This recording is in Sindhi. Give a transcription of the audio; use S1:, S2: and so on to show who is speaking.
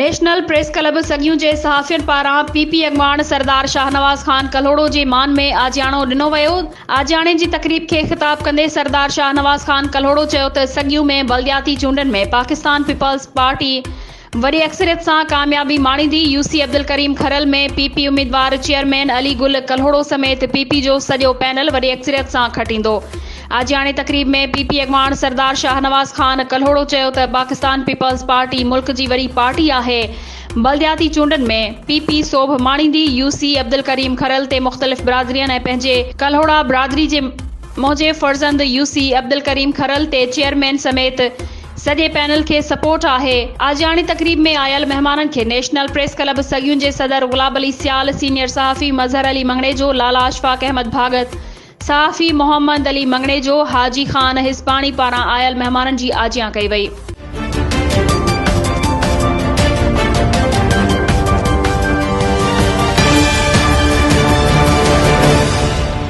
S1: نيشنل پريس ڪلب سڳيون جي صحافين پاران پي پي اڳواڻ سردار شاهنواز خان ڪلهوڙو جي مان ۾ آجياڻو ڏنو ويو. آجياڻي جي تقريب کي خطاب ڪندي سردار شاهنواز خان ڪلهوڙو چيو ته سڳيون ۾ بلدياتي چونڊن ۾ پاڪستان پيپلز پارٽي وڏي اڪثريت سان ڪاميابي ماڻيندي، U C Abdulkarim Kharal ۾ P P اميدوار چيئرمين علي گل ڪلهوڙو سميت پي پي جو سڄو پينل وڏي اڪثريت سان کٽيندو. آجياڻي تقريب ۾ پي پي اڳواڻ سردار شاهنواز خان ڪلهوڙو چيو ته پاڪستان پيپلز پارٽي ملڪ جي وڏي پارٽي آهي، بلدياتي چونڊن ۾ پي پي سوڀ ماڻيندي، يو سي عبدالڪريم کرل تي مختلف برادرين ۽ پنهنجي ڪلهوڙا برادري جي منهنجي فرزند يو سي عبدالڪريم کرل تي چيئرمين سميت سڄي پينل کي سپورٽ آهي. آجياڻي تقريب ۾ آيل مهمانن کي نيشنل پريس ڪلب سڳيون جي صدر غلاب علي سيال، سينيئر صحافي مظهر علي مڱڻيجو، لالا اشفاق احمد ڀاڳت، صحافي محمد علي مڱڻيجو، حاجي خان هيسباڻي پاران آيل مهمانن جي آجيان ڪئي وئي.